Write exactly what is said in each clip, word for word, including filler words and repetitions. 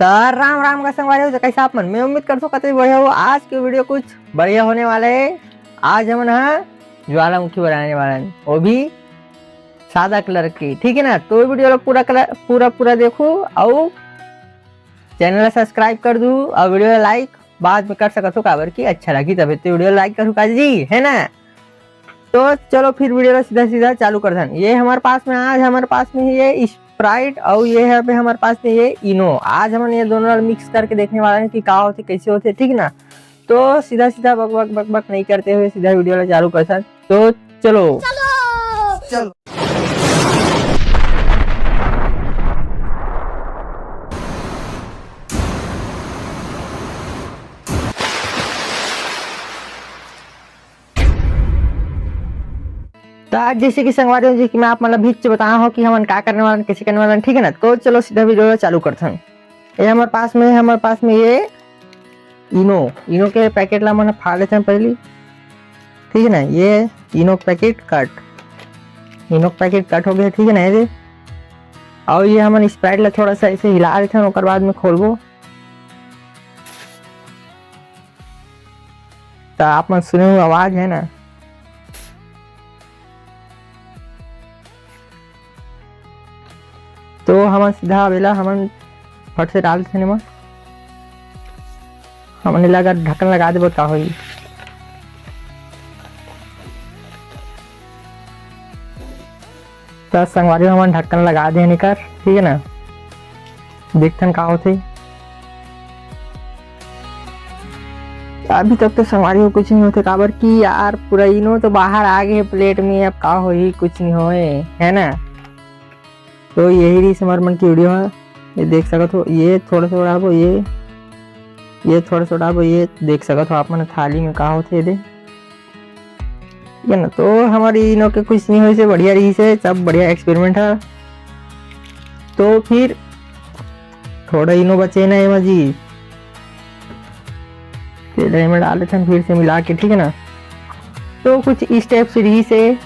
त राम राम का संगवारी हो, तो कैसे आप मन? मैं उम्मीद करथों कतई बढ़िया हो। आज के वीडियो कुछ बढ़िया होने वाला है। आज हमन ह ज्वालामुखी बनाने वाला है, वो भी सादा कलर की, ठीक है ना। तो वीडियो ला पूरा कलर, पूरा पूरा देखो और चैनल ला सब्सक्राइब कर दू और वीडियो ला लाइक बाद में कर सकत हो, काबर कि अच्छा लगी तबे तो वीडियो लाइक करू का जी, है ना। तो चलो फिर वीडियो ला सीधा सीधा चालू करथन। ये हमारे पास में, आज हमारे पास में ये स्प्राइट और ये है पे हमारे पास में ये इनो। आज हमन ये दोनों ला मिक्स करके देखने वाला है कि का होथे, कैसे होथे, ठीक ना। तो सीधा सीधा बक बक बक बक नहीं करते हुए सीधा वीडियो ला चालू करथन। तो चलो। चलो। तो आज जैसे कि संगवारी हो जी कि मैं आप मन ला भीच बताया हूँ कि हमन का करने वाला, कैसे करने वाला, ठीक है ना। तो चलो सीधा वीडियो ला चालू करथन। ये हमारे पास में, हमारे पास में ये इनो, इनो के पैकेट ला मन फाड़ लेथन पहली, ठीक है ना। ये इनो पैकेट कट, इनो पैकेट कट हो गया, ठीक है ना। ये और ये हमन स्प्राइट ला थोड़ा सा ऐसे हिला लेथन, ओकर बाद में खोलबो। तो आप मन सुने हो आवाज है ना, तो हमन सीधा बेला हमन फट से डाल देथन एमा। हमन एला अगर ढक्कन लगा देबो का होही? त संगवारी हो, हमन ढक्कन लगा दे हन एकर, ठीक है ना। देखथन का होथे। अभी तक तो संगवारी हो कुछ नहीं होथे, काबर कि यार पूरा इनो तो बाहर आ गए प्लेट में। अब का होही, कुछ नहीं होए, है ना। तो यही रही हमारे मन की वीडियो है। ये देख सकत हो, ये थोड़ा सा उड़ाबो, ये ये थोड़ा सा उड़ाबो, ये देख सकत हो आप मन थाली में का होथे दे। ये ना तो हमारी इनो के कुछ नहीं होइसे, बढ़िया रही से, सब बढ़िया एक्सपेरिमेंट है। तो फिर थोड़ा इनो बचे ना एमा जी, तेल में डाल लेथन फिर से मिला के, ठीक है ना। तो कुछ इस टाइप से रही से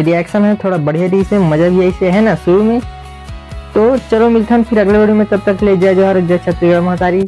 रिएक्शन है, थोड़ा बढ़िया रही से, मजा भी आई से, है ना, शुरू में। तो चलो मिलथन फिर अगले वीडियो में, तब तक के लिए जय जोहार, जय छत्तीसगढ़ महतारी।